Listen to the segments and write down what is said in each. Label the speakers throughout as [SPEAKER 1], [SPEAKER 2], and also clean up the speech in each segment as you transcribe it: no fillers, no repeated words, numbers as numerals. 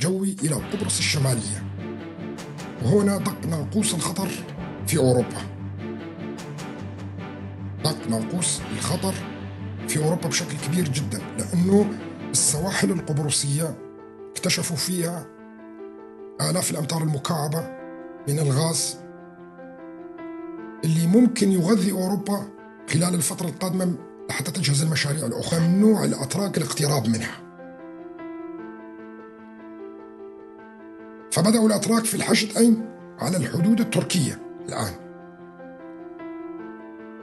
[SPEAKER 1] جوي إلى قبرص الشمالية، وهنا دق ناقوس الخطر في أوروبا. دق ناقوس الخطر في أوروبا بشكل كبير جدا، لأنه السواحل القبرصية اكتشفوا فيها آلاف الأمتار المكعبة من الغاز اللي ممكن يغذي أوروبا خلال الفترة القادمة لحتى تجهز المشاريع الأخرى. ممنوع الأتراك الاقتراب منها، فبدأوا الأتراك في الحشد أين؟ على الحدود التركية الآن،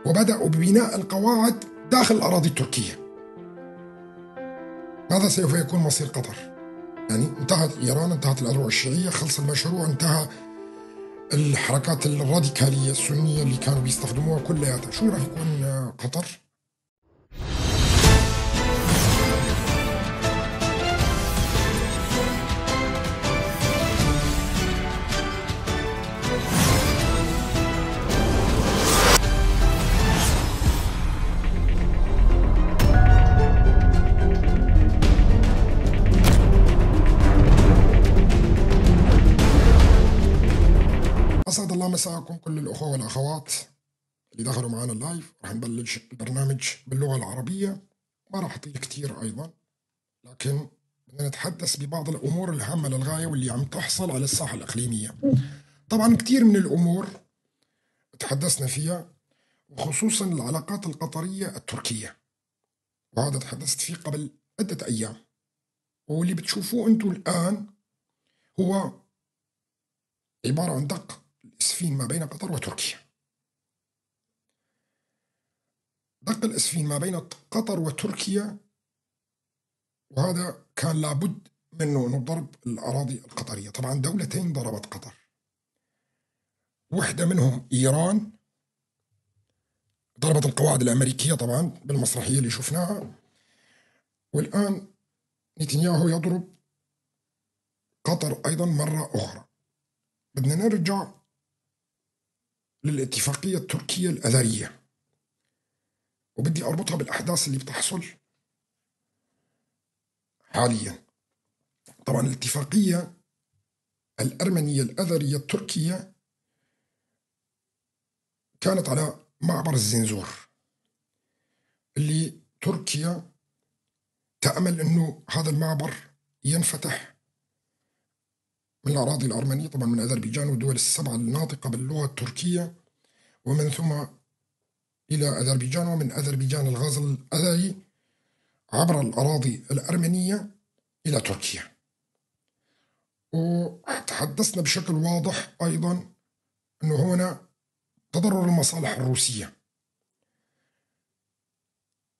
[SPEAKER 1] وبدأوا ببناء القواعد داخل الأراضي التركية. ماذا سوف يكون مصير قطر؟ يعني انتهت إيران، انتهت الأذرع الشيعية، خلص المشروع، انتهى الحركات الراديكالية السنية اللي كانوا بيستخدموها كلياتها. شو راح يكون قطر؟ أسعد الله مساءكم كل الأخوة والأخوات اللي دخلوا معنا اللايف. راح نبلش البرنامج باللغة العربية، ما راح أطيل كثير أيضا، لكن بدنا نتحدث ببعض الأمور الهامة للغاية واللي عم تحصل على الساحة الإقليمية. طبعا كثير من الأمور تحدثنا فيها، وخصوصا العلاقات القطرية التركية، وهذا تحدثت فيه قبل عدة أيام. واللي بتشوفوه أنتم الآن هو عبارة عن دق الإسفين ما بين قطر وتركيا. دق الإسفين ما بين قطر وتركيا، وهذا كان لابد منه، أنه ضرب الأراضي القطرية. طبعا دولتين ضربت قطر، وحدة منهم إيران ضربت القواعد الأمريكية طبعا بالمسرحية اللي شفناها، والآن نتنياهو يضرب قطر أيضا مرة أخرى. بدنا نرجع للاتفاقية التركية الأذرية، وبدي أربطها بالأحداث اللي بتحصل حاليا. طبعا الاتفاقية الأرمنية الأذرية التركية كانت على معبر الزنزور، اللي تركيا تأمل أنه هذا المعبر ينفتح من الأراضي الأرمنية، طبعا من أذربيجان والدول السبعة الناطقة باللغة التركية، ومن ثم إلى أذربيجان، ومن أذربيجان الغاز الأذري عبر الأراضي الأرمنية إلى تركيا. وتحدثنا بشكل واضح أيضا أنه هنا تضرر المصالح الروسية،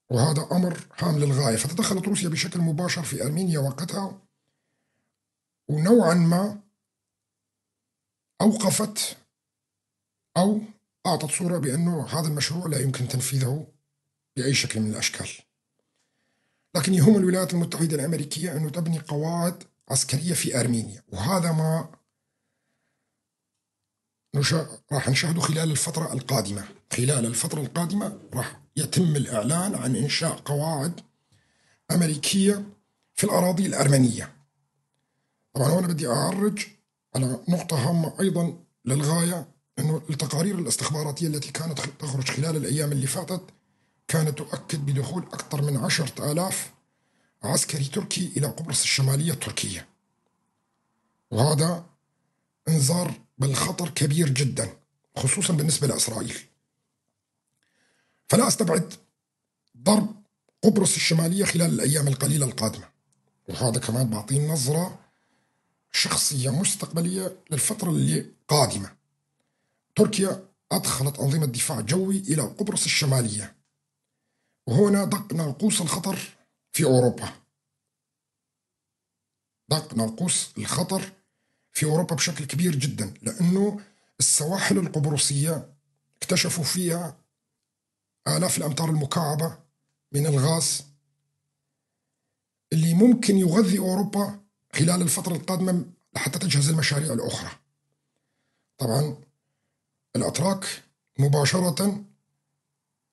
[SPEAKER 1] وهذا أمر هام للغاية. فتدخلت روسيا بشكل مباشر في أرمينيا وقتها، ونوعا ما أوقفت أو أعطت صورة بأنه هذا المشروع لا يمكن تنفيذه بأي شكل من الأشكال. لكن يهم الولايات المتحدة الأمريكية أنه تبني قواعد عسكرية في أرمينيا، وهذا ما راح نشاهده خلال الفترة القادمة. خلال الفترة القادمة راح يتم الإعلان عن إنشاء قواعد أمريكية في الأراضي الأرمنية. طبعا هنا بدي أعرج على نقطة هامة أيضا للغاية، أنه التقارير الاستخباراتية التي كانت تخرج خلال الأيام اللي فاتت كانت تؤكد بدخول أكثر من 10,000 عسكري تركي إلى قبرص الشمالية التركية، وهذا إنذار بالخطر كبير جدا، خصوصا بالنسبة لإسرائيل. فلا أستبعد ضرب قبرص الشمالية خلال الأيام القليلة القادمة، وهذا كمان بعطيه نظرة شخصية مستقبلية للفترة اللي قادمة. تركيا أدخلت أنظمة دفاع جوي إلى قبرص الشمالية، وهنا دق ناقوس الخطر في أوروبا. دق ناقوس الخطر في أوروبا بشكل كبير جدا، لأنه السواحل القبرصية اكتشفوا فيها آلاف الأمتار المكعبة من الغاز اللي ممكن يغذي أوروبا خلال الفترة القادمة لحتى تجهز المشاريع الأخرى. طبعا الأتراك مباشرة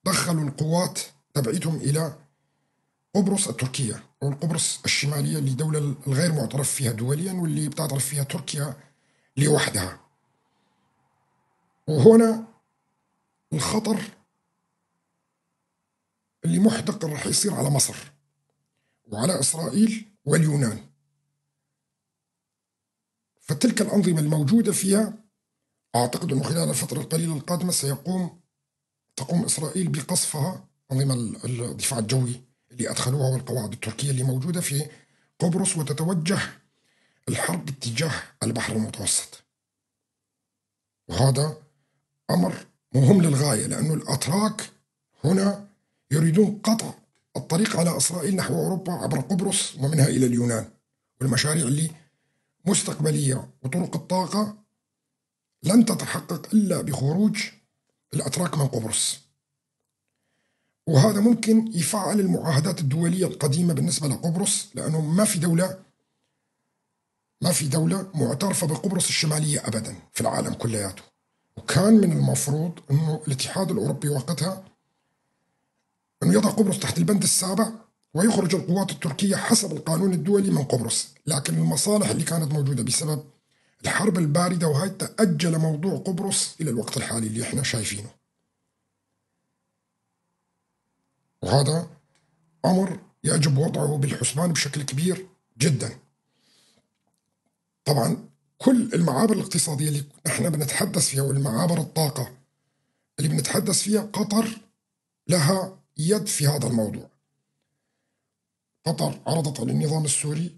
[SPEAKER 1] دخلوا القوات تبعيتهم إلى قبرص التركية. أو القبرص الشمالية اللي دولة الغير معترف فيها دوليا واللي بتعترف فيها تركيا لوحدها. وهنا الخطر اللي محدق راح يصير على مصر وعلى إسرائيل واليونان. فتلك الأنظمة الموجودة فيها أعتقد أنه خلال الفترة القليلة القادمة تقوم إسرائيل بقصفها، أنظمة الدفاع الجوي اللي أدخلوها والقواعد التركية اللي موجودة في قبرص، وتتوجه الحرب باتجاه البحر المتوسط. وهذا أمر مهم للغاية، لأنه الأتراك هنا يريدون قطع الطريق على إسرائيل نحو أوروبا عبر قبرص ومنها إلى اليونان، والمشاريع اللي مستقبلية وطرق الطاقة لن تتحقق إلا بخروج الأتراك من قبرص. وهذا ممكن يفعل المعاهدات الدولية القديمة بالنسبة لقبرص، لأنه ما في دولة معترفة بقبرص الشمالية أبدا في العالم كلياته. وكان من المفروض أنه الاتحاد الأوروبي وقتها أنه يضع قبرص تحت البند السابع ويخرج القوات التركية حسب القانون الدولي من قبرص، لكن المصالح اللي كانت موجودة بسبب الحرب الباردة وهي تأجل موضوع قبرص إلى الوقت الحالي اللي احنا شايفينه. وهذا أمر يجب وضعه بالحسبان بشكل كبير جدا. طبعا كل المعابر الاقتصادية اللي احنا بنتحدث فيها والمعابر الطاقة اللي بنتحدث فيها قطر لها يد في هذا الموضوع. قطر عرضت على النظام السوري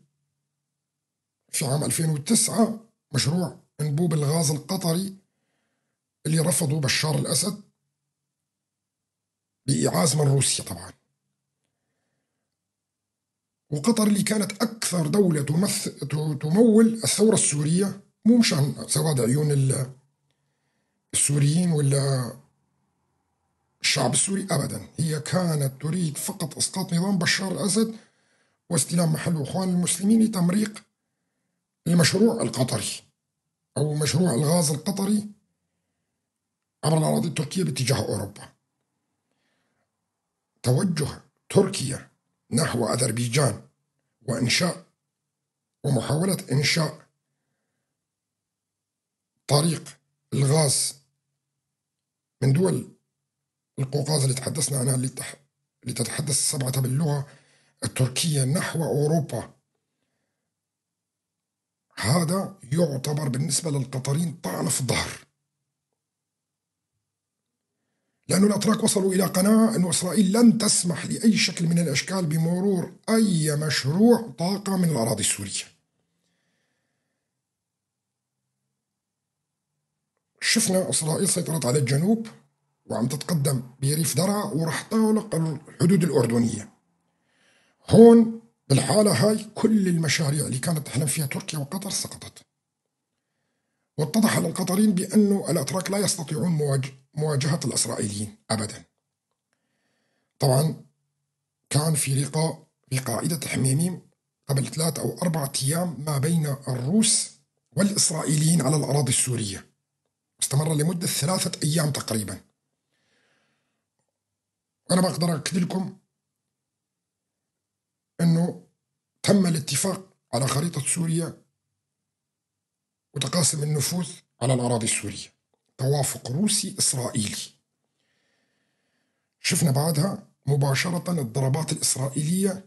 [SPEAKER 1] في عام 2009 مشروع أنبوب الغاز القطري اللي رفضه بشار الأسد بإيعاز من روسيا طبعا. وقطر اللي كانت أكثر دولة تمول الثورة السورية، مو مشان سواد عيون السوريين ولا الشعب السوري أبدا، هي كانت تريد فقط إسقاط نظام بشار الأسد واستلام محل إخوان المسلمين لتمريق المشروع القطري أو مشروع الغاز القطري عبر الأراضي التركية باتجاه أوروبا. توجه تركيا نحو أذربيجان وإنشاء ومحاولة إنشاء طريق الغاز من دول القوقاز اللي تحدثنا عنها اللي تتحدث سبعة باللغة التركية نحو أوروبا، هذا يعتبر بالنسبة للقطريين طعن في الظهر، لأن الأتراك وصلوا إلى قناعة أن إسرائيل لن تسمح لأي شكل من الأشكال بمرور أي مشروع طاقة من الأراضي السورية. شفنا إسرائيل سيطرت على الجنوب وعم تتقدم بريف درعا وراح تغلق الحدود الأردنية. هون بالحالة هاي كل المشاريع اللي كانت تحلم فيها تركيا وقطر سقطت، واتضح للقطريين بأنه الأتراك لا يستطيعون مواجهة الإسرائيليين أبدا. طبعا كان في لقاء بقاعدة حميميم قبل 3 أو 4 أيام ما بين الروس والإسرائيليين على الأراضي السورية، استمر لمدة 3 أيام تقريبا. أنا بقدر أكد لكم أنه تم الاتفاق على خريطة سوريا وتقاسم النفوذ على الأراضي السورية، توافق روسي إسرائيلي. شفنا بعدها مباشرة الضربات الإسرائيلية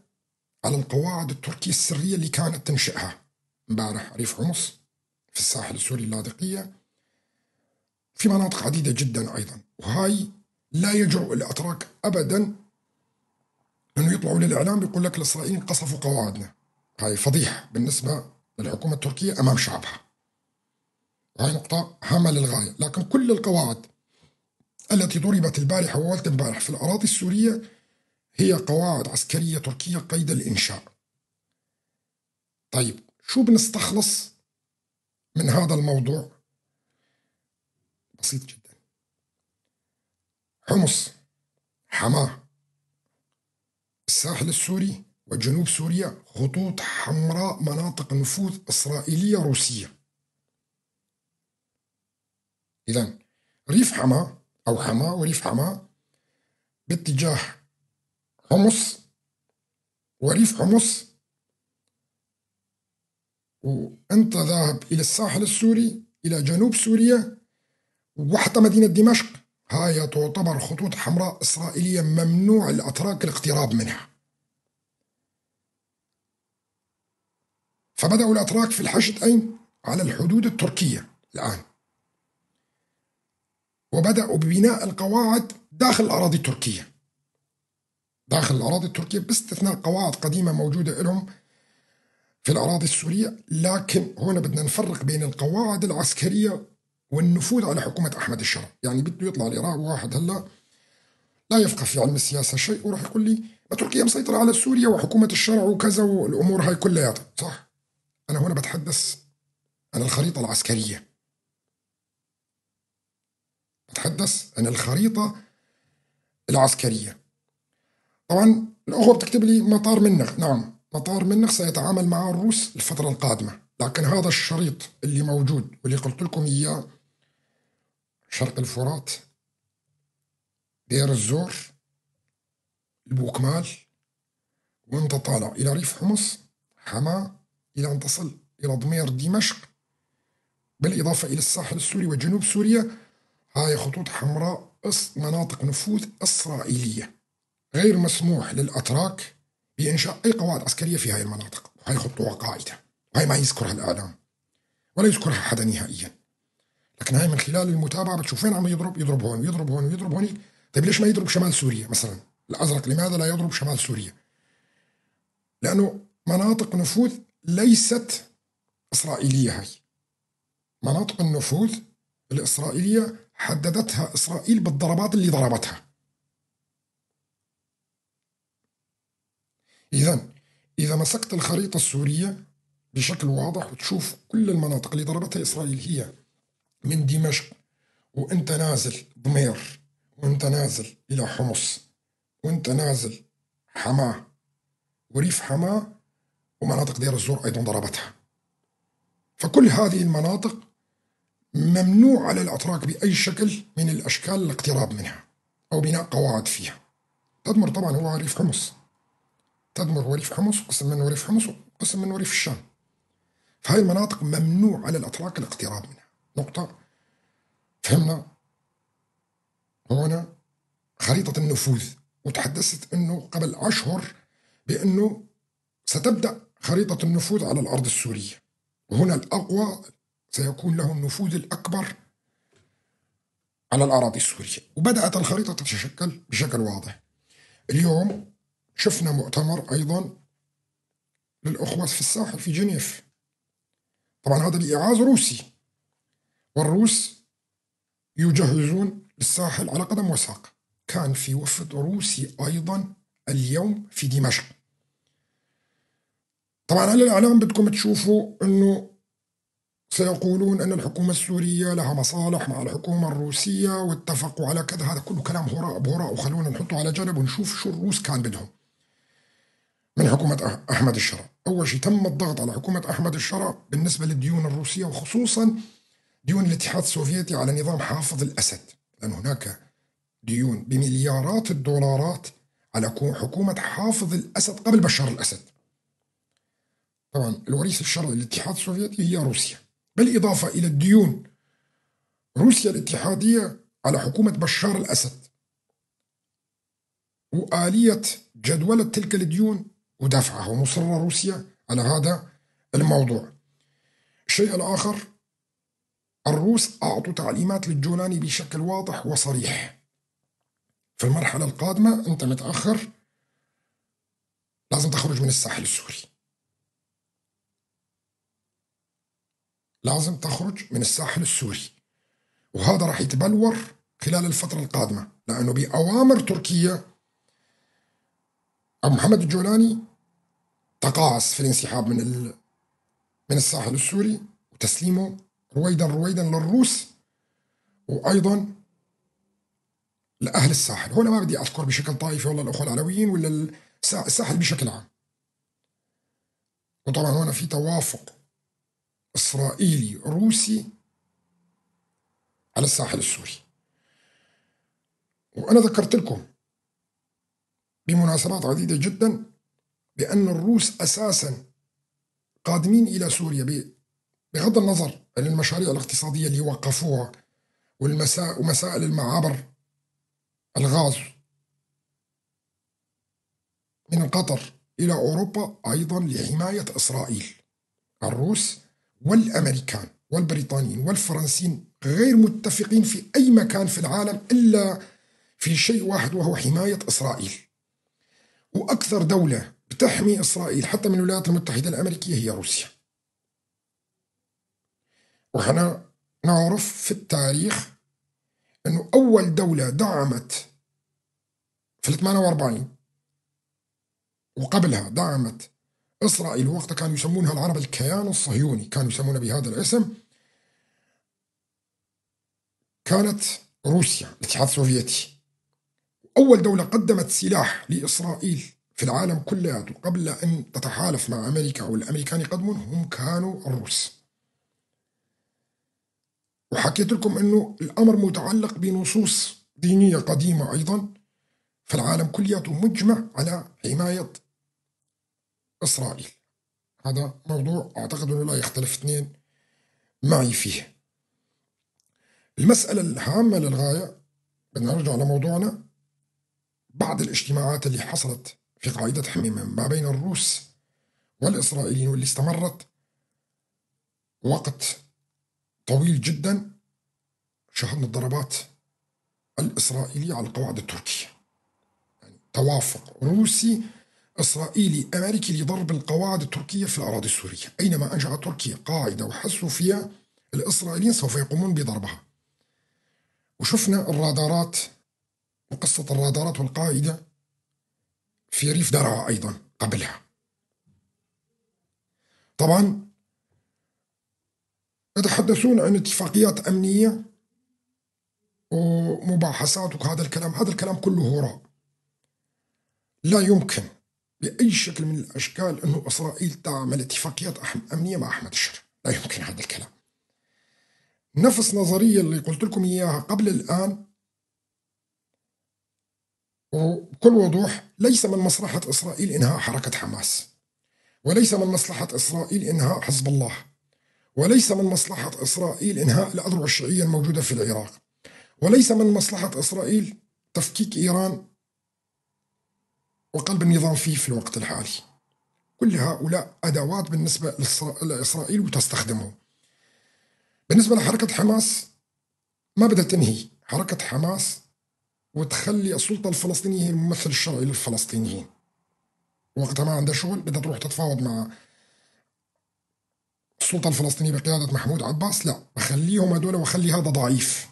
[SPEAKER 1] على القواعد التركية السرية اللي كانت تنشئها امبارح ريف حمص في الساحل السوري اللاذقية، في مناطق عديدة جدا أيضا. وهاي لا يجرؤ الأتراك أبدا أنه يطلعوا للإعلام بيقول لك الإسرائيليين قصفوا قواعدنا. هاي فضيحة بالنسبة للحكومة التركية أمام شعبها، وهي نقطة هامة للغاية. لكن كل القواعد التي ضربت البارحة وولت امبارح في الأراضي السورية هي قواعد عسكرية تركية قيد الإنشاء. طيب شو بنستخلص من هذا الموضوع؟ بسيط جدا. حمص، حماة، الساحل السوري وجنوب سوريا خطوط حمراء، مناطق نفوذ إسرائيلية روسية. إذن ريف حماة أو حماة وريف حماة باتجاه حمص وريف حمص، وأنت ذاهب إلى الساحل السوري، إلى جنوب سوريا، وحتى مدينة دمشق، هاي تعتبر خطوط حمراء إسرائيلية ممنوع الأتراك الاقتراب منها. فبدأوا الأتراك في الحشد أين؟ على الحدود التركية الآن، وبدأوا ببناء القواعد داخل الأراضي التركية، داخل الأراضي التركية باستثناء قواعد قديمة موجودة لهم في الأراضي السورية. لكن هنا بدنا نفرق بين القواعد العسكرية والنفوذ على حكومة أحمد الشرع. يعني بده يطلع لي واحد هلا لا يفقه في علم السياسة شيء وراح يقول لي ما تركيا مسيطرة على سوريا وحكومة الشرع وكذا والأمور هاي كلياتها، صح؟ أنا هنا بتحدث عن الخريطة العسكرية، بتحدث عن الخريطة العسكرية. طبعا الأخوة بتكتب لي مطار منخ، نعم مطار منخ سيتعامل مع الروس الفترة القادمة، لكن هذا الشريط اللي موجود واللي قلت لكم إياه، شرق الفرات، دير الزور، البوكمال، وانت طالع إلى ريف حمص، حما، إلى أن تصل إلى ضمير دمشق، بالإضافة إلى الساحل السوري وجنوب سوريا، هاي خطوط حمراء، مناطق نفوذ إسرائيلية غير مسموح للأتراك بإنشاء أي قواعد عسكرية في هاي المناطق. وهي خطوة قاعدة، وهي ما يذكرها الإعلام ولا يذكرها حدا نهائيا، لكن هاي من خلال المتابعة بتشوف وين عم يضرب، يضرب هون ويضرب هون ويضرب هون. طيب ليش ما يضرب شمال سوريا مثلا؟ الأزرق لماذا لا يضرب شمال سوريا؟ لأنه مناطق نفوذ ليست إسرائيلية. هاي مناطق النفوذ الإسرائيلية حددتها إسرائيل بالضربات اللي ضربتها. إذا مسكت الخريطة السورية بشكل واضح وتشوف كل المناطق اللي ضربتها إسرائيل هي من دمشق وانت نازل ضمير، وانت نازل إلى حمص، وانت نازل حماة وريف حماة، ومناطق دير الزور أيضا ضربتها. فكل هذه المناطق ممنوع على الأتراك بأي شكل من الأشكال الاقتراب منها أو بناء قواعد فيها. تدمر طبعا هو ريف حمص، تدمر هو ريف حمص، قسم منه ريف حمص وقسم منه ريف الشام. فهي المناطق ممنوع على الأتراك الاقتراب منها. نقطة. فهمنا هنا خريطة النفوذ، وتحدثت أنه قبل أشهر بأنه ستبدأ خريطة النفوذ على الأرض السورية، وهنا الأقوى سيكون له النفوذ الأكبر على الأراضي السورية، وبدأت الخريطة تتشكل بشكل واضح. اليوم شفنا مؤتمر أيضا للأخوة في الساحل في جنيف، طبعا هذا بإعاز روسي، والروس يجهزون للساحل على قدم وساق. كان في وفد روسي أيضا اليوم في دمشق. طبعا على الإعلام بدكم تشوفوا أنه سيقولون أن الحكومة السورية لها مصالح مع الحكومة الروسية واتفقوا على كذا، هذا كله كلام هراء بهراء، وخلونا نحطه على جنب ونشوف شو الروس كان بدهم من حكومة أحمد الشرع. أول شيء تم الضغط على حكومة أحمد الشرع بالنسبة للديون الروسية، وخصوصا ديون الاتحاد السوفيتي على نظام حافظ الأسد، لأن هناك ديون بمليارات الدولارات على حكومة حافظ الأسد قبل بشار الأسد. طبعا الوريث الشرعي للاتحاد السوفيتي هي روسيا، بالإضافة إلى الديون روسيا الاتحادية على حكومة بشار الأسد، وآلية جدولة تلك الديون ودفعها، ومصرة روسيا على هذا الموضوع. الشيء الآخر، الروس أعطوا تعليمات للجولاني بشكل واضح وصريح، في المرحلة القادمة أنت متأخر، لازم تخرج من الساحل السوري، لازم تخرج من الساحل السوري، وهذا راح يتبلور خلال الفترة القادمة، لأنه بأوامر تركيا أبو محمد الجولاني تقاعس في الانسحاب من الساحل السوري وتسليمه رويدا رويدا للروس وأيضا لأهل الساحل. هنا ما بدي أذكر بشكل طائفي والله الأخوة العلويين ولا الساحل بشكل عام. وطبعا هنا في توافق إسرائيلي روسي على الساحل السوري. وأنا ذكرت لكم بمناسبات عديدة جدا بأن الروس أساسا قادمين إلى سوريا بغض النظر عن المشاريع الاقتصادية اللي وقفوها ومسائل المعابر الغاز من قطر إلى أوروبا، أيضا لحماية إسرائيل. الروس والأمريكان والبريطانيين والفرنسيين غير متفقين في أي مكان في العالم إلا في شيء واحد، وهو حماية إسرائيل. وأكثر دولة بتحمي إسرائيل حتى من الولايات المتحدة الأمريكية هي روسيا. وحنا نعرف في التاريخ أنه أول دولة دعمت في 48 وقبلها دعمت إسرائيل، وقتها كانوا يسمونها العرب الكيان الصهيوني، كانوا يسمونها بهذا الاسم، كانت روسيا، الاتحاد السوفيتي. أول دولة قدمت سلاح لإسرائيل في العالم كله قبل أن تتحالف مع أمريكا أو الأمريكان يقدمون، هم كانوا الروس. وحكيت لكم أنه الأمر متعلق بنصوص دينية قديمة أيضا، فالعالم كلياته مجمع على حماية إسرائيل. هذا موضوع أعتقد أنه لا يختلف اثنين معي فيه. المسألة الهامة للغاية، بدنا نرجع لموضوعنا، بعض الاجتماعات اللي حصلت في قاعدة حميمة ما بين الروس والإسرائيليين واللي استمرت وقت طويل جدا، شاهدنا الضربات الإسرائيلية على القواعد التركية. يعني توافق روسي إسرائيلي أمريكي لضرب القواعد التركية في الأراضي السورية. أينما أنشأت تركيا قاعدة وحسوا فيها الإسرائيليين سوف يقومون بضربها. وشفنا الرادارات وقصة الرادارات والقاعدة في ريف درعا أيضا قبلها. طبعا يتحدثون عن اتفاقيات أمنية ومباحثات وهذا الكلام، هذا الكلام كله هراء. لا يمكن بأي شكل من الأشكال أنه إسرائيل تعمل اتفاقيات أمنية مع أحمد الشرع، لا يمكن هذا الكلام. نفس نظرية اللي قلت لكم إياها قبل الآن وبكل وضوح، ليس من مصلحة إسرائيل إنهاء حركة حماس، وليس من مصلحة إسرائيل إنهاء حزب الله، وليس من مصلحة إسرائيل إنهاء الأذرع الشيعية الموجودة في العراق، وليس من مصلحة إسرائيل تفكيك إيران وقلب النظام فيه في الوقت الحالي. كل هؤلاء أدوات بالنسبة لإسرائيل وتستخدمهم. بالنسبة لحركة حماس ما بدها تنهي حركة حماس وتخلي السلطة الفلسطينية هي الممثل الشرعي للفلسطينيين. وقتها ما عندها شغل، بدها تروح تتفاوض مع السلطة الفلسطينية بقيادة محمود عباس. لا، بخليهم هدول وخلي هذا ضعيف،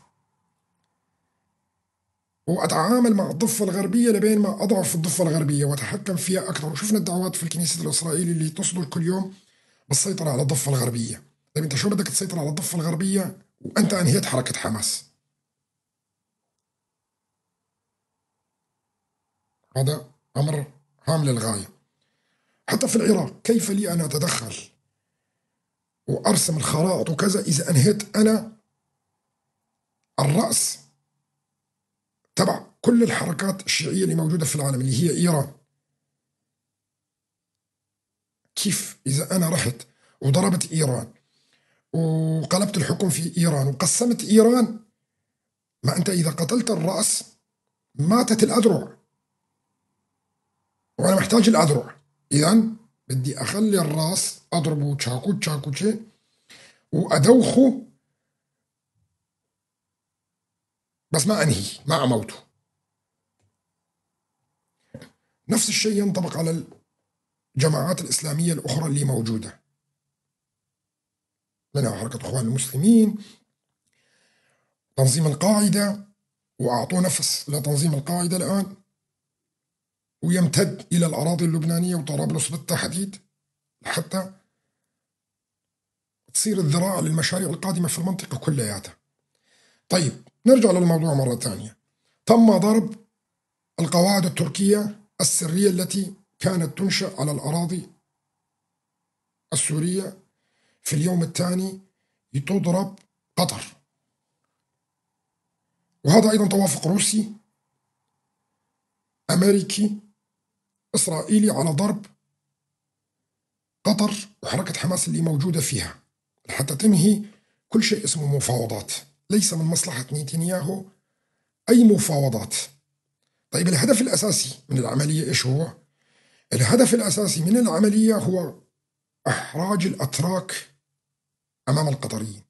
[SPEAKER 1] وأتعامل مع الضفة الغربية لبين ما أضعف الضفة الغربية وأتحكم فيها أكثر. وشفنا الدعوات في الكنيسة الإسرائيلي اللي تصدر كل يوم بالسيطرة على الضفة الغربية. طيب أنت شو بدك تسيطر على الضفة الغربية وأنت أنهيت حركة حماس؟ هذا أمر هام للغاية. حتى في العراق كيف لي أن أتدخل وأرسم الخرائط وكذا إذا أنهيت أنا الرأس تبع كل الحركات الشيعية اللي موجودة في العالم اللي هي إيران؟ كيف إذا أنا رحت وضربت إيران وقلبت الحكم في إيران وقسمت إيران؟ ما أنت إذا قتلت الرأس ماتت الأذرع، وأنا محتاج الأذرع. إذن بدي أخلي الرأس أضربه تشاكو تشاكو وأدوخه، بس ما أنهي، ما أموته. نفس الشيء ينطبق على الجماعات الإسلامية الأخرى اللي موجودة، منها حركة إخوان المسلمين، تنظيم القاعدة، وأعطوه نفس لتنظيم القاعدة الآن، ويمتد إلى الأراضي اللبنانية وطرابلس بالتحديد، حتى تصير الذراع للمشاريع القادمة في المنطقة كلياتها. طيب نرجع للموضوع مرة ثانية. تم ضرب القواعد التركية السرية التي كانت تنشأ على الأراضي السورية. في اليوم الثاني تضرب قطر، وهذا أيضا توافق روسي أمريكي إسرائيلي على ضرب قطر وحركة حماس اللي موجودة فيها حتى تنهي كل شيء اسمه مفاوضات. ليس من مصلحة نتنياهو أي مفاوضات. طيب الهدف الأساسي من العملية إيش هو؟ الهدف الأساسي من العملية هو إحراج الأتراك أمام القطريين.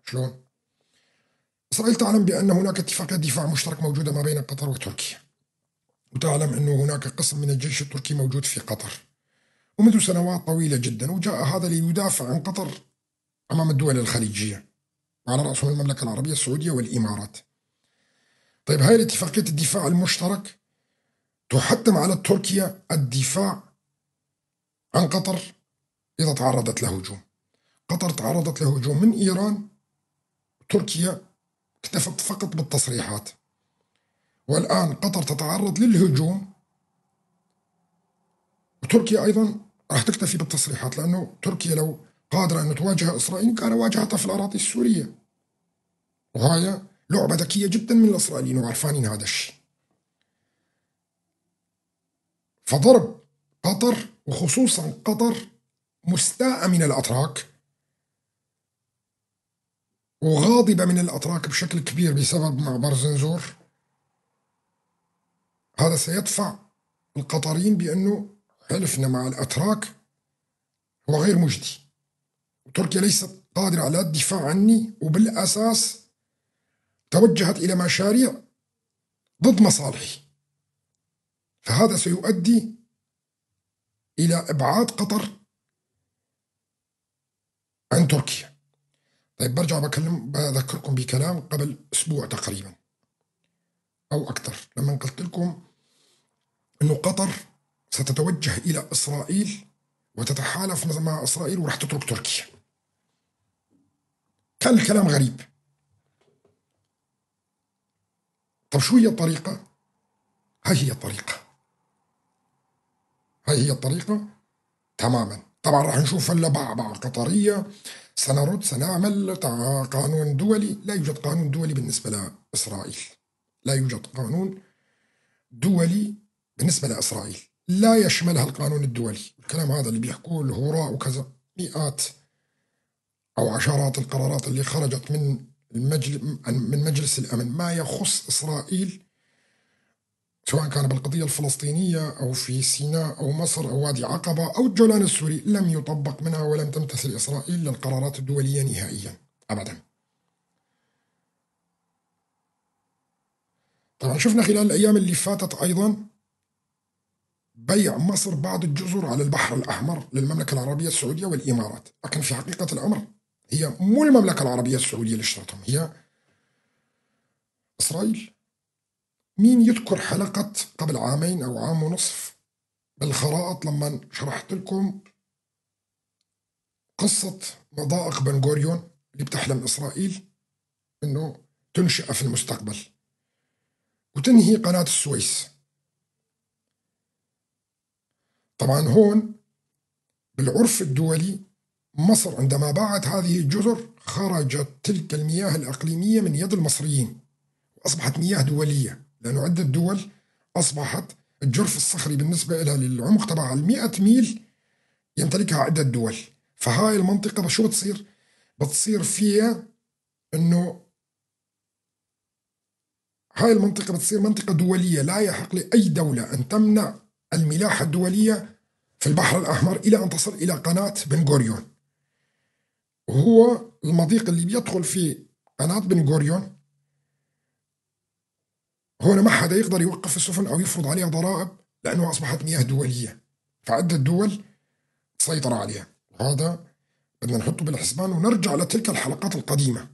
[SPEAKER 1] شلون؟ إسرائيل تعلم بأن هناك اتفاقية دفاع مشترك موجودة ما بين قطر وتركيا، وتعلم أنه هناك قسم من الجيش التركي موجود في قطر ومنذ سنوات طويلة جدا، وجاء هذا ليدافع عن قطر أمام الدول الخليجية وعلى رأسهم المملكة العربية السعودية والإمارات. طيب هاي الاتفاقية الدفاع المشترك تحتم على تركيا الدفاع عن قطر إذا تعرضت لهجوم. قطر تعرضت لهجوم من إيران، تركيا اكتفت فقط بالتصريحات، والآن قطر تتعرض للهجوم وتركيا أيضا راح تكتفي بالتصريحات، لأنه تركيا لو قادرة أن تواجه إسرائيل كان واجهتها في الأراضي السورية، وهي لعبة ذكية جدا من الإسرائيليين وعرفانين هذا الشيء. فضرب قطر، وخصوصا قطر مستاءة من الأتراك وغاضبة من الأتراك بشكل كبير بسبب معبر زنزور، هذا سيدفع القطريين بأنه حلفنا مع الأتراك هو غير مجدي، وتركيا ليست قادرة على الدفاع عني، وبالأساس توجهت إلى مشاريع ضد مصالحي، فهذا سيؤدي إلى إبعاد قطر عن تركيا. طيب برجع بذكركم بكلام قبل أسبوع تقريبا أو أكثر، لما قلت لكم أنه قطر ستتوجه إلى إسرائيل وتتحالف مع إسرائيل وراح تترك تركيا. كان الكلام غريب. طب شو هي الطريقة؟ هاي هي الطريقة، هاي هي الطريقة تماما. طبعا راح نشوف هلا بعبع قطرية، سنرد، سنعمل قانون دولي. لا يوجد قانون دولي بالنسبة لإسرائيل، لا يوجد قانون دولي بالنسبة لإسرائيل، لا يشملها القانون الدولي. الكلام هذا اللي بيحكوه الهراء وكذا، مئات أو عشرات القرارات اللي خرجت من مجلس الأمن ما يخص إسرائيل، سواء كان بالقضية الفلسطينية أو في سيناء أو مصر أو وادي عقبة أو الجولان السوري، لم يطبق منها ولم تمتثل إسرائيل للقرارات الدولية نهائيا أبدا. طبعا شفنا خلال الأيام اللي فاتت أيضا بيع مصر بعض الجزر على البحر الأحمر للمملكة العربية السعودية والإمارات، لكن في حقيقة الأمر هي مو المملكة العربية السعودية اللي اشترتهم، هي إسرائيل. مين يذكر حلقة قبل عامين أو عام ونصف بالخرائط لما شرحت لكم قصة مضائق بن غوريون اللي بتحلم إسرائيل إنه تنشأ في المستقبل وتنهي قناة السويس؟ طبعا هون بالعرف الدولي مصر عندما باعت هذه الجزر خرجت تلك المياه الإقليمية من يد المصريين وأصبحت مياه دولية، لأنه عدة دول أصبحت الجرف الصخري بالنسبة لها للعمق تبع 100 ميل يمتلكها عدة دول. فهاي المنطقة شو بتصير؟ بتصير فيها إنه هاي المنطقة بتصير منطقة دولية، لا يحق لأي دولة أن تمنع الملاحة الدولية في البحر الأحمر إلى أن تصل إلى قناة بن غوريون. وهو المضيق اللي بيدخل فيه قناة بن غوريون، هون ما حدا يقدر يوقف السفن أو يفرض عليها ضرائب لأنه أصبحت مياه دولية، فعدة دول تسيطر عليها. وهذا بدنا نحطه بالحسبان ونرجع لتلك الحلقات القديمة،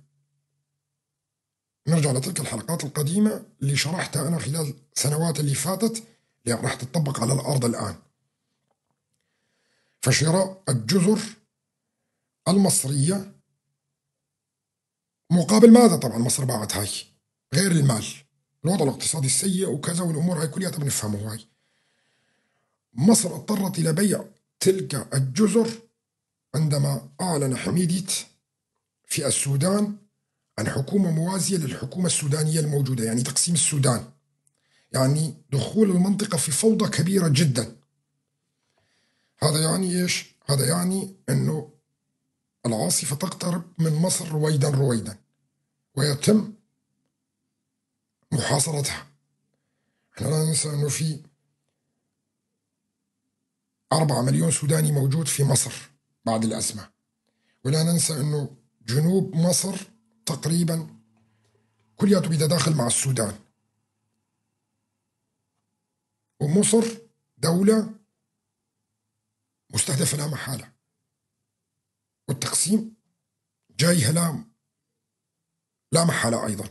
[SPEAKER 1] نرجع لتلك الحلقات القديمة اللي شرحتها أنا خلال السنوات اللي فاتت، اللي راح تطبق على الأرض الآن. فشراء الجزر المصرية مقابل ماذا؟ طبعا مصر باعت هاي غير المال، الوضع الاقتصادي السيء وكذا والأمور هاي كلها بنفهمه. هاي مصر اضطرت إلى بيع تلك الجزر عندما أعلن حميدت في السودان عن حكومة موازية للحكومة السودانية الموجودة، يعني تقسيم السودان، يعني دخول المنطقة في فوضى كبيرة جدا. هذا يعني إيش؟ هذا يعني أنه العاصفة تقترب من مصر رويدا رويدا ويتم محاصرتها. احنا لا ننسى أنه في 4 مليون سوداني موجود في مصر بعد الأزمة، ولا ننسى أنه جنوب مصر تقريبا كلياته بيتداخل مع السودان، ومصر دولة مستهدفة لا محالة، والتقسيم جايها لا محالة أيضا.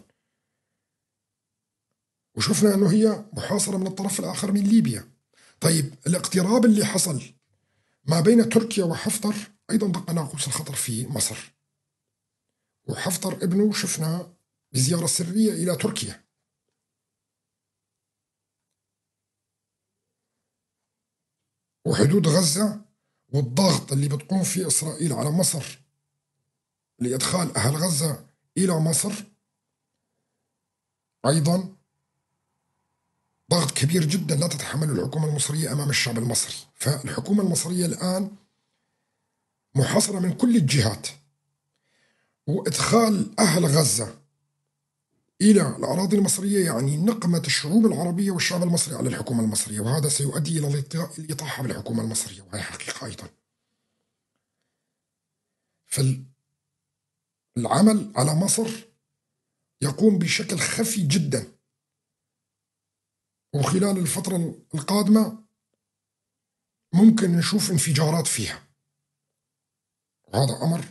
[SPEAKER 1] وشفنا أنه هي محاصرة من الطرف الآخر من ليبيا. طيب الاقتراب اللي حصل ما بين تركيا وحفتر أيضا دق ناقوس الخطر في مصر، وحفتر ابنه شفنا بزيارة سرية إلى تركيا. وحدود غزة والضغط اللي بتقوم فيه إسرائيل على مصر لإدخال أهل غزة إلى مصر أيضا ضغط كبير جدا لا تتحمله الحكومة المصرية أمام الشعب المصري. فالحكومة المصرية الآن محاصرة من كل الجهات، وإدخال أهل غزة إلى الأراضي المصرية يعني نقمة الشعوب العربية والشعب المصري على الحكومة المصرية، وهذا سيؤدي إلى الإطاحة بالحكومة المصرية، وهي حقيقة أيضا. فالعمل على مصر يقوم بشكل خفي جدا، وخلال الفترة القادمة ممكن نشوف انفجارات فيها، وهذا أمر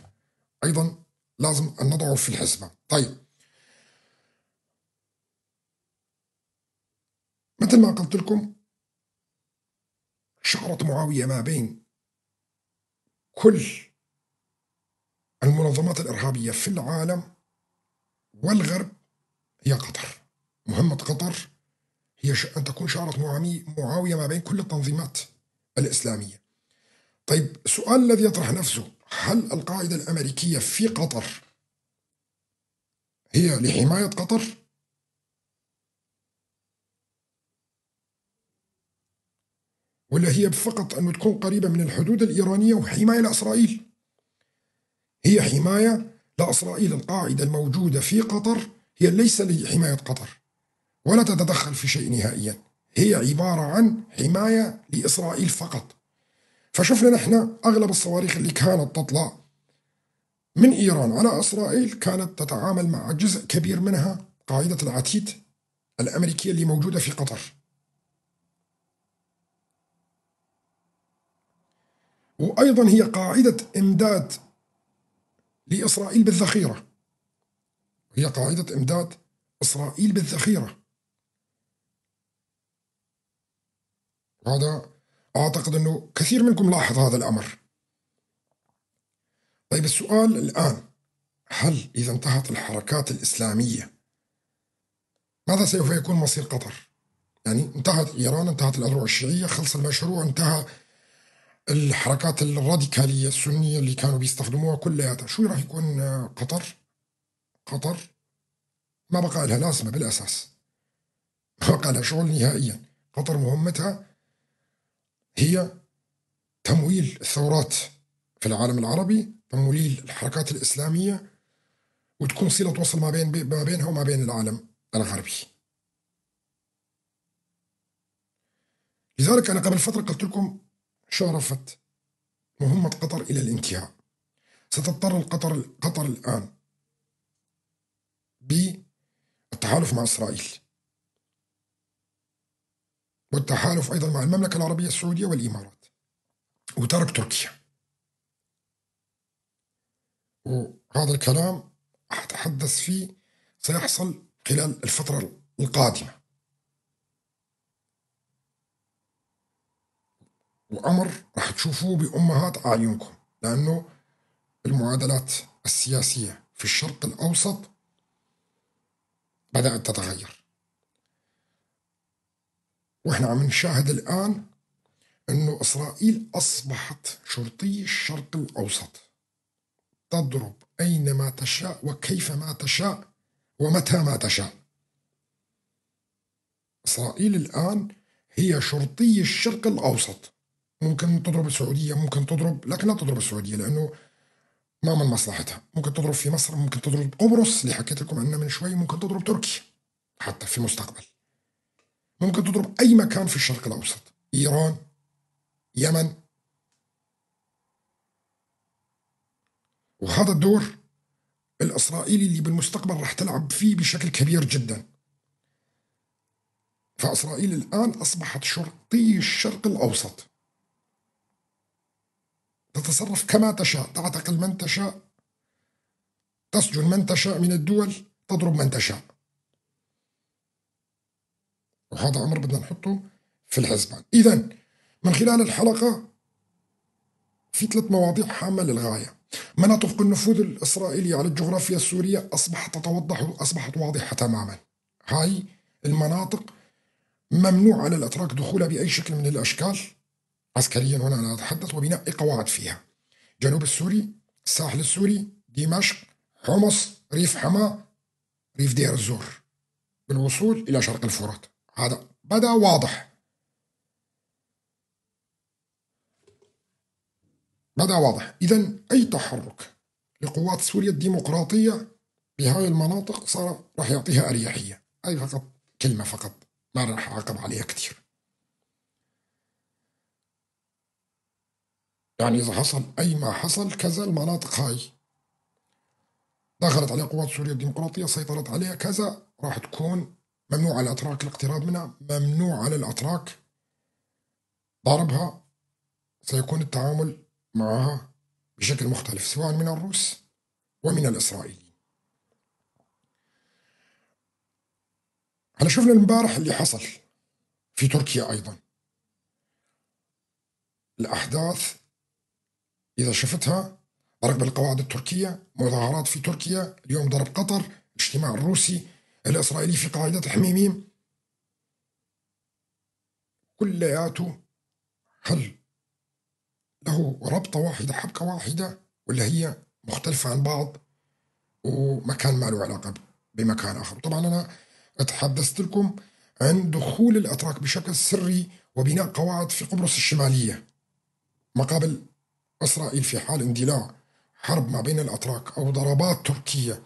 [SPEAKER 1] أيضا لازم أن نضعه في الحسبة. طيب مثل ما قلت لكم، شعرة معاوية ما بين كل المنظمات الإرهابية في العالم والغرب هي قطر. مهمة قطر هي أن تكون شعرة معاوية ما بين كل التنظيمات الإسلامية. طيب السؤال الذي يطرح نفسه، هل القاعدة الأمريكية في قطر هي لحماية قطر؟ ولا هي فقط أن تكون قريبة من الحدود الإيرانية وحماية لإسرائيل؟ هي حماية لإسرائيل. القاعدة الموجودة في قطر هي ليس لحماية قطر ولا تتدخل في شيء نهائيا، هي عبارة عن حماية لإسرائيل فقط. فشفنا نحن أغلب الصواريخ اللي كانت تطلع من إيران على إسرائيل كانت تتعامل مع جزء كبير منها قاعدة العتيد الأمريكية اللي موجودة في قطر. وأيضا هي قاعدة إمداد لإسرائيل بالذخيرة، هي قاعدة إمداد إسرائيل بالذخيرة. هذا أعتقد أنه كثير منكم لاحظ هذا الأمر. طيب السؤال الآن، هل إذا انتهت الحركات الإسلامية ماذا سوف يكون مصير قطر؟ يعني انتهت إيران، انتهت الأذرع الشيعية، خلص المشروع، انتهى الحركات الراديكالية السنية اللي كانوا بيستخدموها كلياتها، شو راح يكون قطر؟ قطر ما بقى لها لازمة بالأساس، ما بقى لها شغل نهائيا. قطر مهمتها هي تمويل الثورات في العالم العربي، تمويل الحركات الإسلامية، وتكون صلة وصل ما بينها وما بين العالم الغربي. لذلك أنا قبل فترة قلت لكم شارفت مهمة قطر إلى الانتهاء. ستضطر قطر الآن بالتحالف مع إسرائيل، والتحالف أيضا مع المملكة العربية السعودية والإمارات، وترك تركيا. وهذا الكلام أتحدث فيه سيحصل خلال الفترة القادمة، وأمر راح تشوفوه بأمهات أعينكم، لأنه المعادلات السياسية في الشرق الأوسط بدأت تتغير، وإحنا عم نشاهد الآن أنه إسرائيل أصبحت شرطي الشرق الأوسط، تضرب أينما تشاء وكيفما تشاء ومتى ما تشاء. إسرائيل الآن هي شرطي الشرق الأوسط، ممكن تضرب السعودية، ممكن تضرب، لكن لا تضرب السعودية لأنه ما من مصلحتها. ممكن تضرب في مصر، ممكن تضرب قبرص اللي حكيت لكم عنها من شوي، ممكن تضرب تركيا حتى في المستقبل، ممكن تضرب أي مكان في الشرق الأوسط، إيران، يمن. وهذا الدور الإسرائيلي اللي بالمستقبل راح تلعب فيه بشكل كبير جدا. فإسرائيل الآن أصبحت شرطي الشرق الأوسط، تتصرف كما تشاء، تعتقل من تشاء، تسجن من تشاء من الدول، تضرب من تشاء. وهذا أمر بدنا نحطه في الحسبان. إذا من خلال الحلقة في 3 مواضيع هامة للغاية. مناطق النفوذ الإسرائيلي على الجغرافيا السورية أصبحت تتوضح وأصبحت واضحة تماما. هاي المناطق ممنوع على الأتراك دخولها بأي شكل من الأشكال عسكريا، هنا أنا أتحدث، وبناء قواعد فيها. جنوب السوري، الساحل السوري، دمشق، حمص، ريف حماة، ريف دير الزور، بالوصول إلى شرق الفرات. هذا بدأ واضح، بدأ واضح. إذا أي تحرك لقوات سوريا الديمقراطية بهاي المناطق صار راح يعطيها أريحية. أي فقط كلمة فقط، ما راح أعقب عليها كثير. يعني إذا حصل أي ما حصل كذا، المناطق هاي دخلت عليها قوات سوريا الديمقراطية، سيطرت عليها كذا، راح تكون ممنوع على الأتراك الاقتراب منها، ممنوع على الأتراك ضربها، سيكون التعامل معها بشكل مختلف سواء من الروس ومن الإسرائيليين. هلا شفنا امبارح اللي حصل في تركيا أيضا. الأحداث إذا شفتها، ضرب القواعد التركية، مظاهرات في تركيا، اليوم ضرب قطر، الاجتماع الروسي الإسرائيلي في قاعدة حميميم، كلياته هل له ربطة واحدة، حبكة واحدة، ولا هي مختلفة عن بعض ومكان ما له علاقة بمكان آخر؟ طبعا أنا تحدثت لكم عن دخول الأتراك بشكل سري وبناء قواعد في قبرص الشمالية مقابل إسرائيل في حال اندلاع حرب ما بين الأتراك أو ضربات تركية،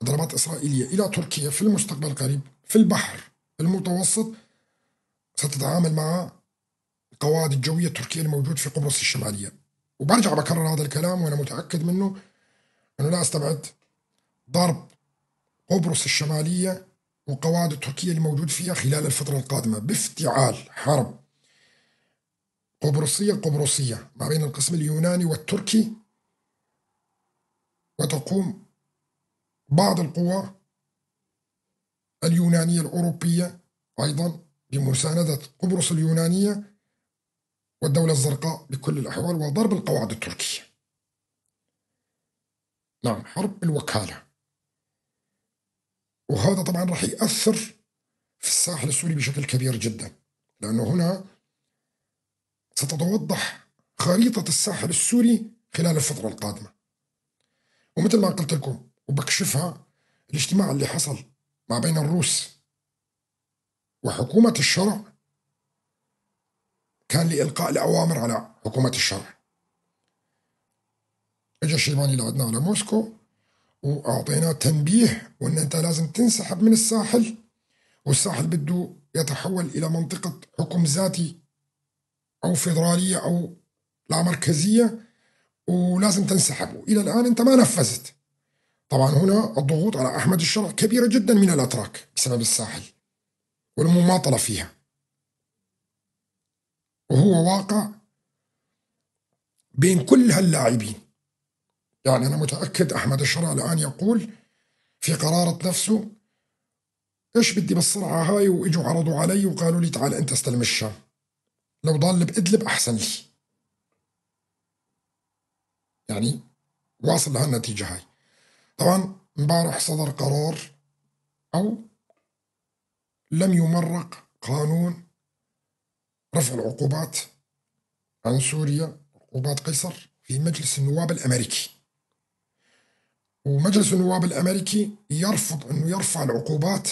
[SPEAKER 1] ضربات إسرائيلية إلى تركيا في المستقبل القريب في البحر المتوسط، ستتعامل مع القواعد الجوية التركية الموجود في قبرص الشمالية. وبرجع بكرر هذا الكلام وأنا متأكد منه، أنه لا أستبعد ضرب قبرص الشمالية والقواعد التركية اللي موجود فيها خلال الفترة القادمة بافتعال حرب قبرصية قبرصية ما بين القسم اليوناني والتركي، وتقوم بعض القوى اليونانية الأوروبية أيضا بمساندة قبرص اليونانية والدولة الزرقاء بكل الأحوال وضرب القواعد التركية. نعم، حرب الوكالة. وهذا طبعا راح يأثر في الساحل السوري بشكل كبير جدا، لأنه هنا ستتوضح خريطة الساحل السوري خلال الفترة القادمة. ومثل ما قلت لكم وبكشفها، الاجتماع اللي حصل ما بين الروس وحكومة الشرع كان لإلقاء الأوامر على حكومة الشرع. اجى الشيباني لعندنا على موسكو وأعطيناه تنبيه وأن أنت لازم تنسحب من الساحل، والساحل بده يتحول إلى منطقة حكم ذاتي أو فيدرالية أو لا مركزية، ولازم تنسحب، وإلى الآن أنت ما نفذت. طبعا هنا الضغوط على أحمد الشرع كبيرة جدا من الأتراك بسبب الساحل والمماطلة فيها، وهو واقع بين كل هاللاعبين. يعني أنا متأكد أحمد الشرع الآن يقول في قرارة نفسه إيش بدي بالصرعة هاي، وإجوا عرضوا علي وقالوا لي تعال أنت استلم الشام، لو ضل بإدلب أحسن لي. يعني واصل لهالنتيجة هاي. طبعا امبارح صدر قرار أو لم يمرق قانون رفع العقوبات عن سوريا، عقوبات قيصر، في مجلس النواب الأمريكي. ومجلس النواب الأمريكي يرفض أنه يرفع العقوبات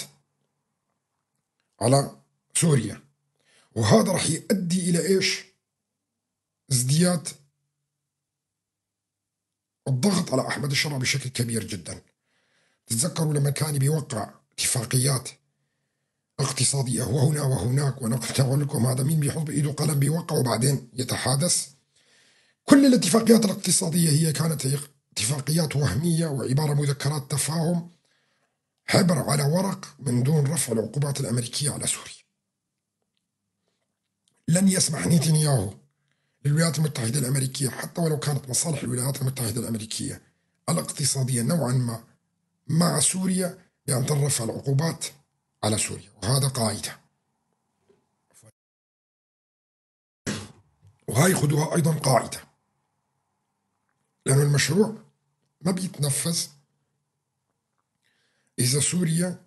[SPEAKER 1] على سوريا، وهذا راح يؤدي إلى إيش؟ ازدياد الضغط على أحمد الشرع بشكل كبير جدا. تتذكروا لما كان بيوقع اتفاقيات اقتصادية وهنا وهناك، وأنا كنت أقول لكم هذا مين بيحط بإيده قلم بيوقع وبعدين يتحادث. كل الاتفاقيات الاقتصادية هي كانت اتفاقيات وهمية وعبارة مذكرات تفاهم حبر على ورق من دون رفع العقوبات الأمريكية على سوريا. لن يسمح نتنياهو للولايات المتحدة الأمريكية حتى ولو كانت مصالح الولايات المتحدة الأمريكية الاقتصادية نوعا ما مع سوريا بأن ترفع العقوبات على سوريا، وهذا قاعدة، وهاي خدوها أيضا قاعدة، لأن المشروع ما بيتنفذ إذا سوريا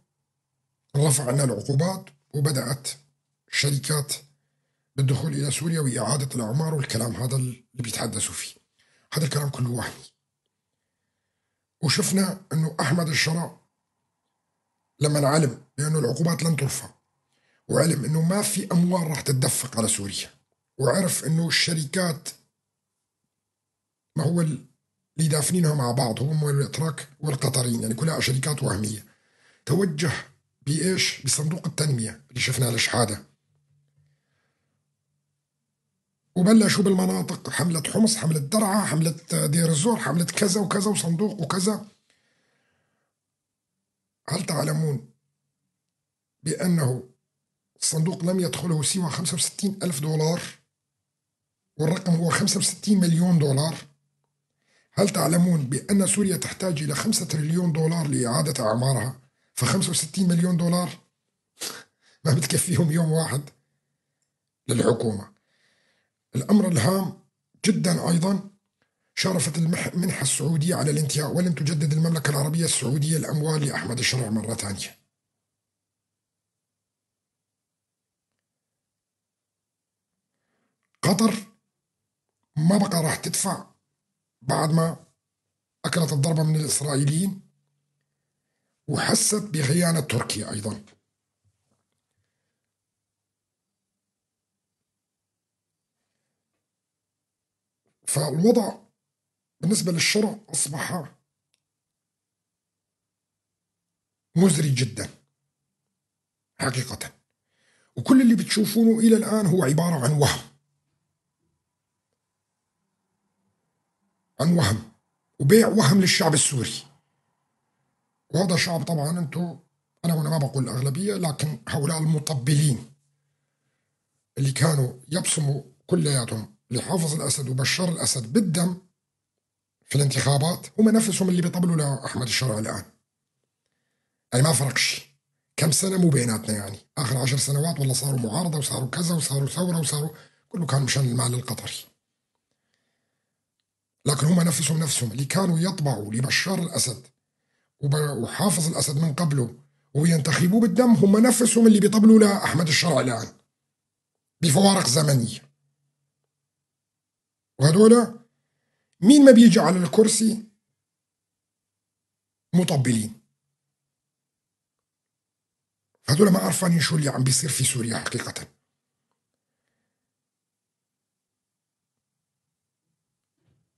[SPEAKER 1] رفعنا العقوبات وبدأت شركات بالدخول إلى سوريا وإعادة الأعمار والكلام هذا اللي بيتحدثوا فيه. هذا الكلام كله وهمي. وشفنا أنه أحمد الشرع لما علم بأنه العقوبات لن ترفع، وعلم أنه ما في أموال راح تتدفق على سوريا، وعرف أنه الشركات ما هو اللي دافنينها مع بعض هم الأتراك والقطريين، يعني كلها شركات وهمية. توجه بإيش؟ بصندوق التنمية اللي شفناه الشحادة، وبلشوا بالمناطق، حملة حمص، حملة درعا، حملة دير الزور، حملة كذا وكذا وصندوق وكذا. هل تعلمون بأنه الصندوق لم يدخله سوى 65 ألف دولار، والرقم هو 65 مليون دولار؟ هل تعلمون بأن سوريا تحتاج إلى 5 تريليون دولار لإعادة أعمارها؟ ف65 مليون دولار ما بتكفيهم يوم واحد للحكومة. الأمر الهام جدا أيضا، شارفت المنحة السعودية على الانتهاء، ولن تجدد المملكة العربية السعودية الأموال لأحمد الشرع مرة ثانية. قطر ما بقى راح تدفع بعد ما أكلت الضربة من الإسرائيليين، وحست بخيانة تركيا أيضا. فالوضع بالنسبة للشرع أصبح مزري جدا حقيقة، وكل اللي بتشوفونه إلى الآن هو عبارة عن وهم، عن وهم وبيع وهم للشعب السوري. وهذا شعب طبعا أنتم، أنا هنا ما بقول الأغلبية، لكن هؤلاء المطبلين اللي كانوا يبصموا كلياتهم لحافظ الأسد وبشار الأسد بالدم في الانتخابات، هم نفسهم اللي بيطبلوا لأحمد الشرع الآن. يعني ما فرق شيء، كم سنة مو بيناتنا، يعني آخر 10 سنوات والله صاروا معارضة وصاروا كذا وصاروا ثورة وصاروا كله كان مشان المال القطري. لكن هم نفسهم اللي كانوا يطبعوا لبشار الأسد وحافظ الأسد من قبله وينتخبوه بالدم، هم نفسهم اللي بيطبلوا لأحمد الشرع الآن بفوارق زمنية. وهذولا مين ما بيجي على الكرسي مطبلين. هذولا ما عرفانين شو اللي عم بيصير في سوريا حقيقة.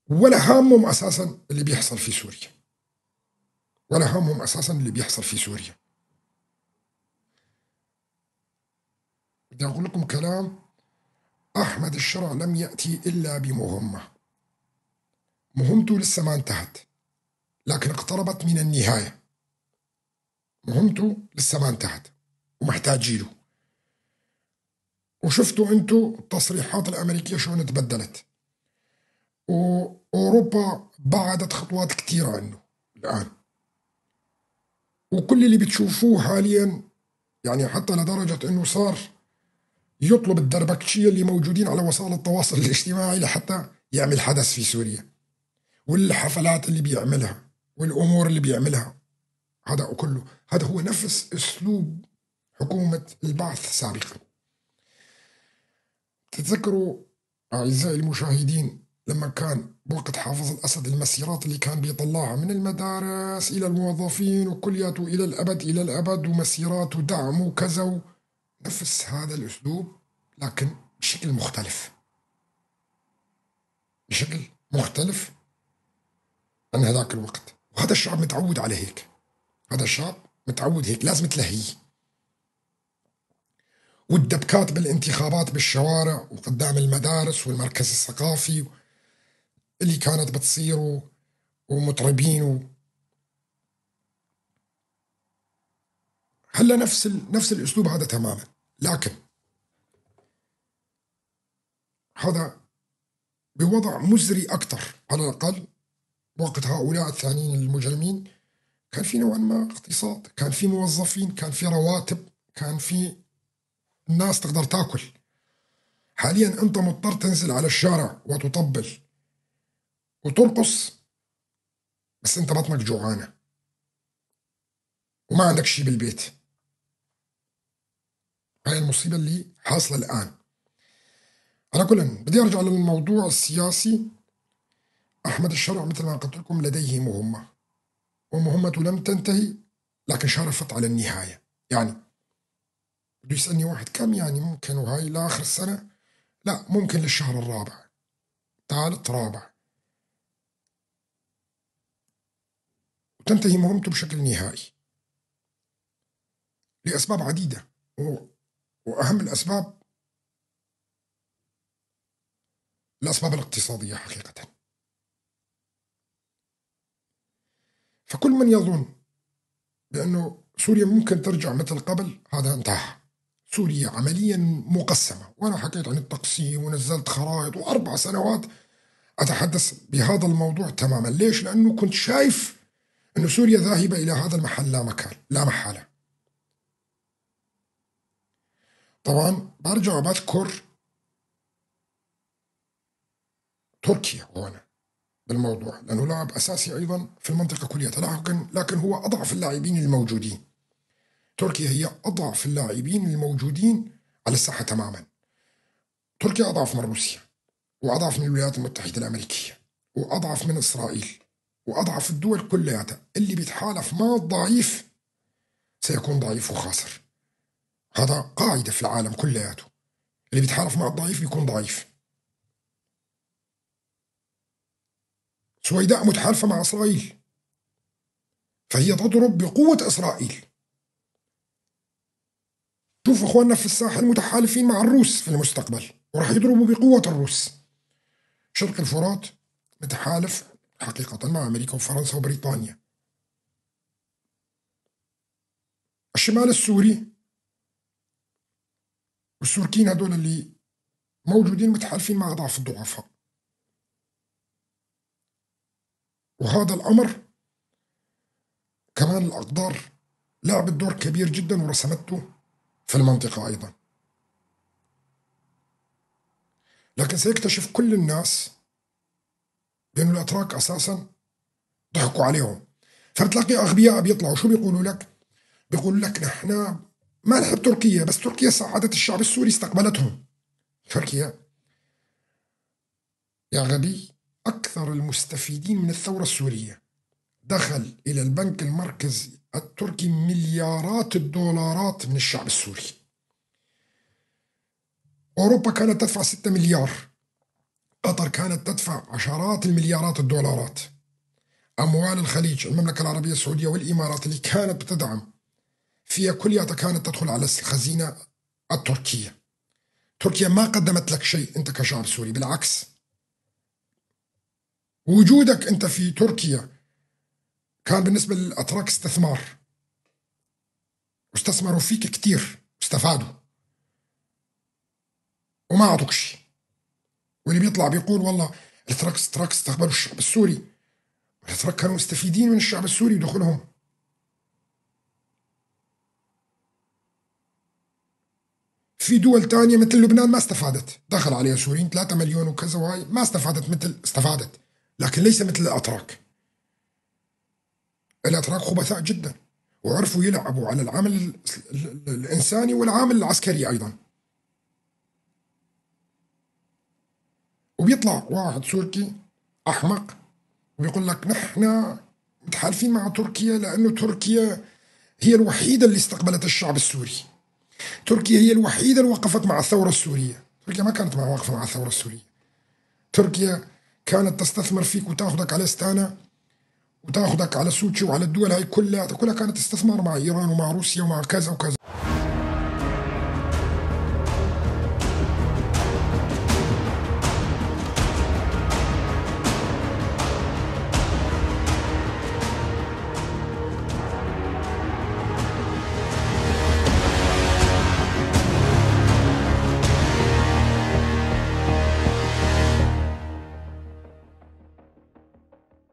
[SPEAKER 1] ولا هامهم أساسا اللي بيحصل في سوريا، ولا هامهم أساسا اللي بيحصل في سوريا. بدي أقول لكم كلام، أحمد الشرع لم يأتي إلا بمهمة، مهمته لسه ما انتهت لكن اقتربت من النهاية. مهمته لسه ما انتهت ومحتاجي له. وشفتوا انتوا التصريحات الأمريكية شلون تبدلت، وأوروبا بعدت خطوات كتير عنه الآن. وكل اللي بتشوفوه حاليا يعني حتى لدرجة انه صار يطلب الدربكشية اللي موجودين على وسائل التواصل الاجتماعي لحتى يعمل حدث في سوريا، والحفلات اللي بيعملها والأمور اللي بيعملها، هذا كله هذا هو نفس أسلوب حكومة البعث سابقا. تتذكروا أعزائي المشاهدين لما كان بوقت حافظ الأسد المسيرات اللي كان بيطلعها من المدارس إلى الموظفين وكلياته إلى الأبد إلى الأبد، ومسيرات ودعم وكذا، نفس هذا الأسلوب لكن بشكل مختلف. بشكل مختلف عن هذاك الوقت. وهذا الشعب متعود على هيك، هذا الشعب متعود هيك، لازم تلهيه. والدبكات بالانتخابات بالشوارع وقدام المدارس والمركز الثقافي اللي كانت بتصير ومطربين هلا نفس الاسلوب هذا تماما، لكن هذا بوضع مزري اكثر. على الاقل وقت هؤلاء الثانيين المجرمين كان في نوعا ما اقتصاد، كان في موظفين، كان في رواتب، كان في الناس تقدر تاكل. حاليا انت مضطر تنزل على الشارع وتطبل وترقص، بس انت بطنك جوعانة وما عندك شيء بالبيت. هاي المصيبة اللي حاصلة الآن. على كل بدي أرجع للموضوع السياسي. أحمد الشرع مثل ما قلت لكم لديه مهمة، ومهمته لم تنتهي لكن شارفت على النهاية. يعني بده يسألني واحد كم يعني ممكن وهاي لآخر السنة؟ لا، ممكن للشهر الرابع، ثالث رابع، وتنتهي مهمته بشكل نهائي لأسباب عديدة، وأهم الأسباب الأسباب الاقتصادية حقيقة. فكل من يظن بأنه سوريا ممكن ترجع مثل قبل هذا انتهى. سوريا عمليا مقسمة، وأنا حكيت عن التقسيم ونزلت خرائط و4 سنوات أتحدث بهذا الموضوع تماما. ليش؟ لأنه كنت شايف أنه سوريا ذاهبة إلى هذا المحل لا مكان لا محالة. طبعا برجع بذكر تركيا هنا بالموضوع لأنه لاعب أساسي أيضا في المنطقة كلها، لكن هو أضعف اللاعبين الموجودين. تركيا هي أضعف اللاعبين الموجودين على الساحة تماما. تركيا أضعف من روسيا، وأضعف من الولايات المتحدة الأمريكية، وأضعف من إسرائيل، وأضعف الدول كلها. اللي بيتحالف مع الضعيف سيكون ضعيف وخاسر. هذا قاعدة في العالم كلياته، اللي بيتحالف مع الضعيف بيكون ضعيف. سويداء متحالفة مع إسرائيل، فهي تضرب بقوة إسرائيل. شوف إخواننا في الساحل متحالفين مع الروس في المستقبل وراح يضربوا بقوة الروس. شرق الفرات متحالف حقيقة مع أمريكا وفرنسا وبريطانيا. الشمال السوري والسوركين هدول اللي موجودين متحالفين مع أضعف الضعفاء. وهذا الأمر كمان الأقدار لعبت دور كبير جدا ورسمته في المنطقة أيضا. لكن سيكتشف كل الناس بأن الأتراك أساسا ضحكوا عليهم. فبتلاقي أغبياء بيطلعوا شو بيقولوا لك؟ بيقولوا لك نحن ما نحب تركيا، بس تركيا ساعدت الشعب السوري، استقبلتهم. تركيا يا غبي أكثر المستفيدين من الثورة السورية. دخل إلى البنك المركزي التركي مليارات الدولارات من الشعب السوري. أوروبا كانت تدفع 6 مليار، قطر كانت تدفع عشرات المليارات الدولارات. أموال الخليج، المملكة العربية السعودية والإمارات اللي كانت بتدعم فيها كلها كانت تدخل على الخزينة التركية. تركيا ما قدمت لك شيء أنت كشعب سوري، بالعكس وجودك أنت في تركيا كان بالنسبة للأتراك استثمار، واستثمروا فيك كتير واستفادوا وما أعطوك شيء. واللي بيطلع بيقول والله الأتراك استقبلوا الشعب السوري، الأتراك كانوا مستفيدين من الشعب السوري ودخولهم. في دول تانية مثل لبنان ما استفادت، دخل عليها سوريين 3 مليون وكذا وهاي ما استفادت، مثل استفادت لكن ليس مثل الأتراك. الأتراك خبثاء جدا وعرفوا يلعبوا على العامل الإنساني والعامل العسكري أيضا. وبيطلع واحد تركي أحمق وبيقول لك نحن متحالفين مع تركيا لأنه تركيا هي الوحيدة اللي استقبلت الشعب السوري، تركيا هي الوحيدة اللي وقفت مع الثورة السورية. تركيا ما كانت واقفة مع الثورة السورية، تركيا كانت كانت تستثمر فيك وتاخذك على استانا وتاخذك على سوتشي وعلى الدول هاي كلها، كلها كانت استثمار مع ايران ومع روسيا ومع كذا وكذا.